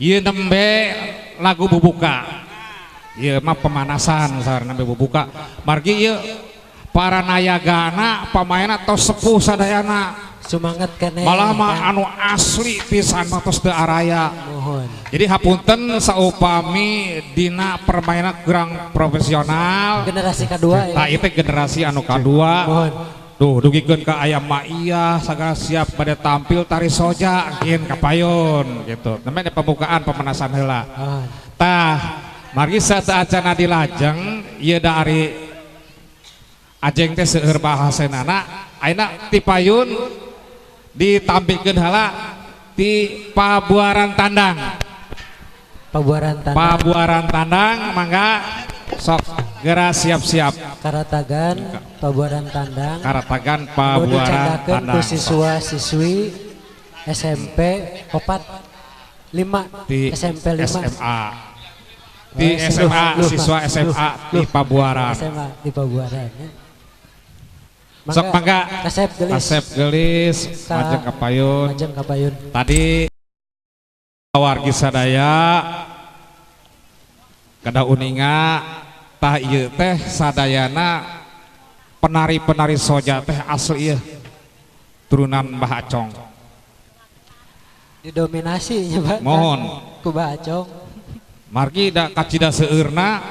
Ieu nembe lagu bubuka. Ieu mah pemanasan saur nembe bubuka. Margi ieu para nayagana pamainna tos sepuh sadayana. Sumanget keneh. Malah mah anu asli pisan mah tos teu araya. Mohon. Jadi hapunten saupami dina permainan kurang profesional. Generasi kadua ya. Tah ieu teh generasi anu kadua. Mohon. Tuh dugikeun ka aya Maiyah sagala siap pada tampil tari soja engkin kapayun gitu. Namanya pembukaan pemanasan heula. Tah margi sateuacanna dilajeng ieu da ari ajeng teh seueur bahasanana ayeuna ti payun ditampilkeun heula ti Pabuaran Tandang. Pabuaran Tandang. Pabuaran Tandang mangga sok gera siap-siap. Karatagan Pabuaran Tandang. Karatagan Pabuaran Tandang. Ku siswa-siswi SMP 4 5 di SMP 5 SMA. Di SMA siswa SMA di Pabuaran. SMA di Pabuaran. Sok mangga Kasep Gelis. Kasep Gelis majeng kapayun. Majeng kapayun. Tadi wargi sadaya kada uninga tah ieu teh sadayana penari-penari soja teh asli ieu turunan Mbah Acong. Didominasi nya Pak. Mohon ku Mbah Acong. Margi da kacida seueurna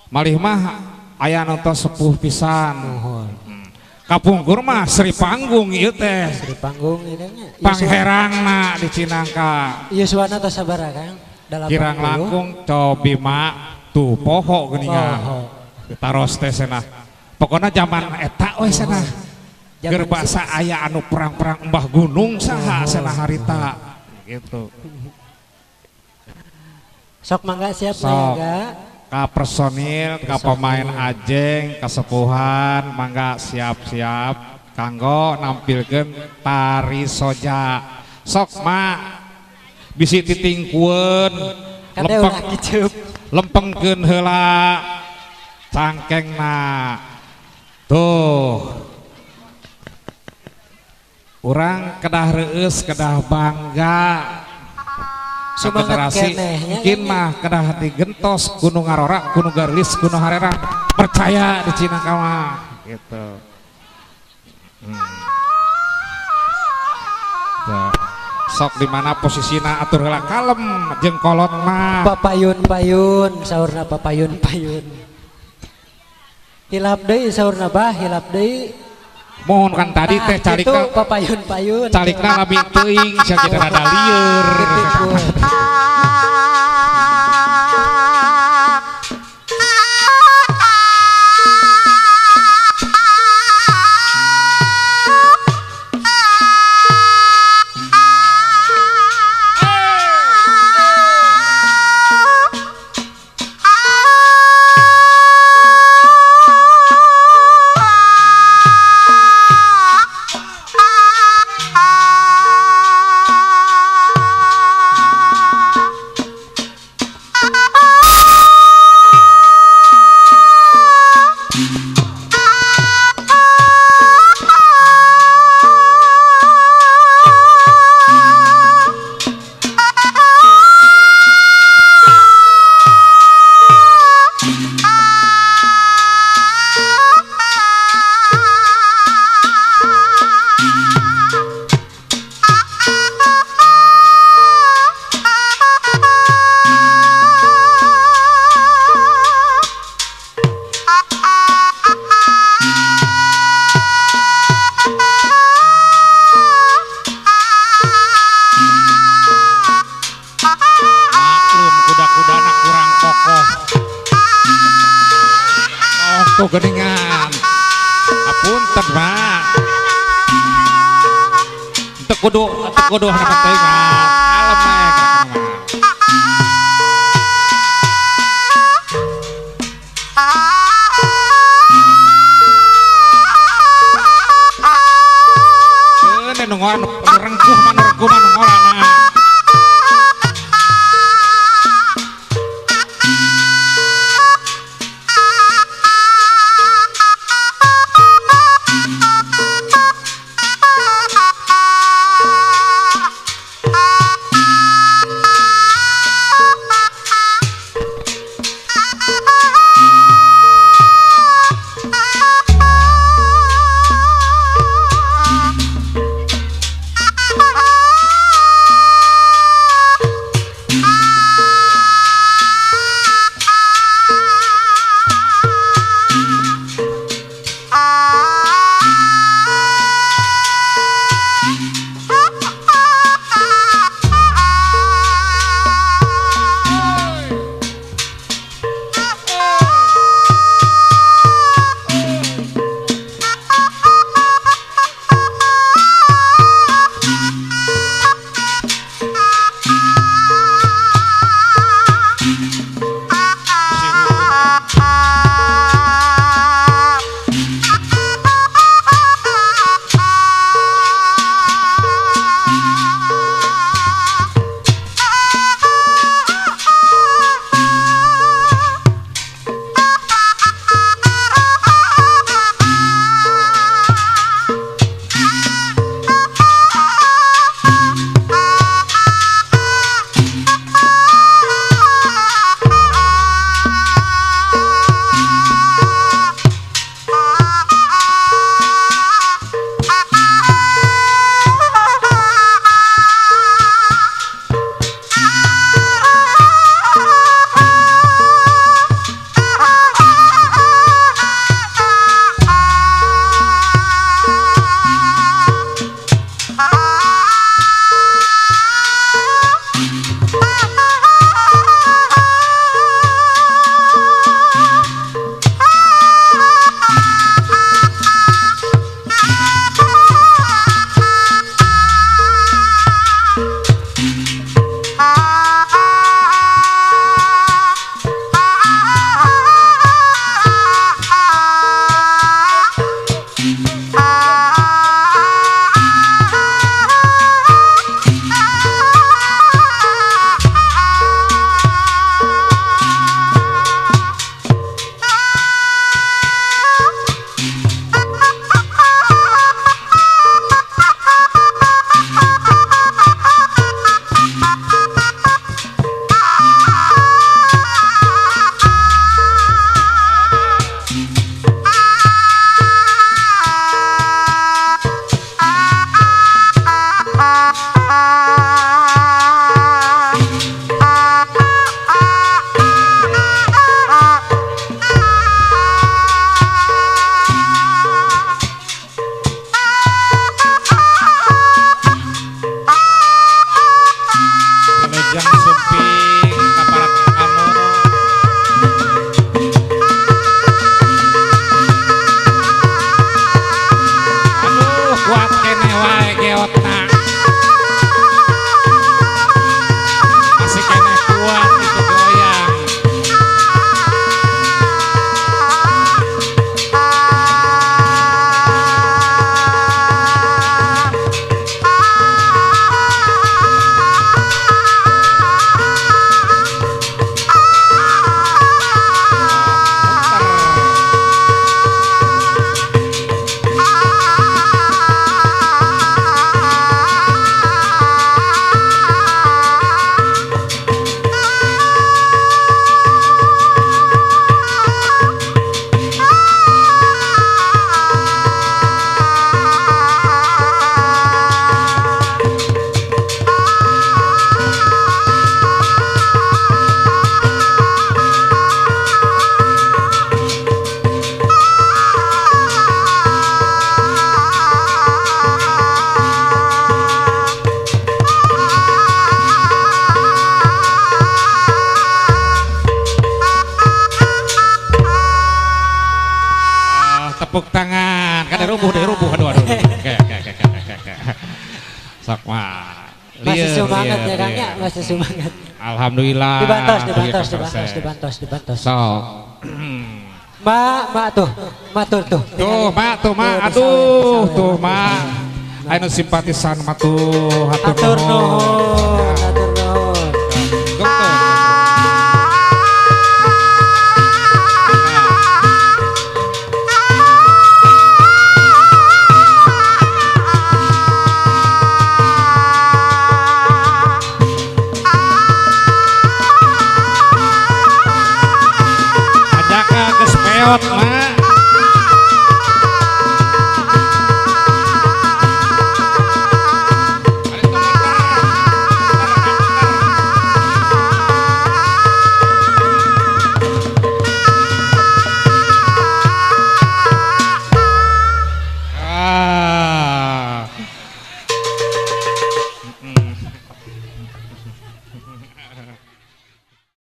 malih mah aya nu tos sepuh pisan. Mohon. Kapungkur mah Sri Panggung ieu teh. Sri Panggung ieu nya. Pangherangna di Cinangka. Yuswana tos sabaraha Kang? Kirang langkung cobi ma tuh poho geuningan. Taros teh cenah. Pokona zaman eta we cenah. Keur basa aya anu perang-perang Mbah Gunung saha cenah harita gitu. Sok mangga siap mangga. Ka personil, ka pemain ajeng, kasepuhan mangga siap-siap kanggo nampilkeun tari soja. Sok ma bisi titingkueun lempeng lempengkeun heula cangkengna. Tuh urang kedah reueus kedah bangga generasi mungkin mah kedah digentos Gunung Ngarora, Gunung Garlis, Gunung Harerang percaya di Cinangka mah gitu. Tuh. Sok di mana posisina atur heula kalem jeung kolot mah. Papayun-payun saurna papayun-payun. Hilap deui saurna bah, hilap deui. Mohon kan tadi teh calikna papayun-payun. Calikna lami teuing sia kita rada lieur. Kitu geuningan. Apunten Pak. Teu kudu harapan teuing mah. Kalem we mah. Keun nu ngora nu rengkuh mah nu rengkuh mah nu ngora mah. Tepuk tangan. Kada rubuh deh rubuh aduh aduh. Oke oke oke oke. Sok mah. Masih semangat ya Kang ya, masih semangat. Alhamdulillah. Dibantos dibantos dibantos dibantos dibantos. Sok. Ma, ma tuh, ma tuh tuh. Tuh, ma tuh ma, aduh, tuh ma. Anu simpatisan ma tuh, hatur nuhun, hatur nuhun. Ajak ke peot ma.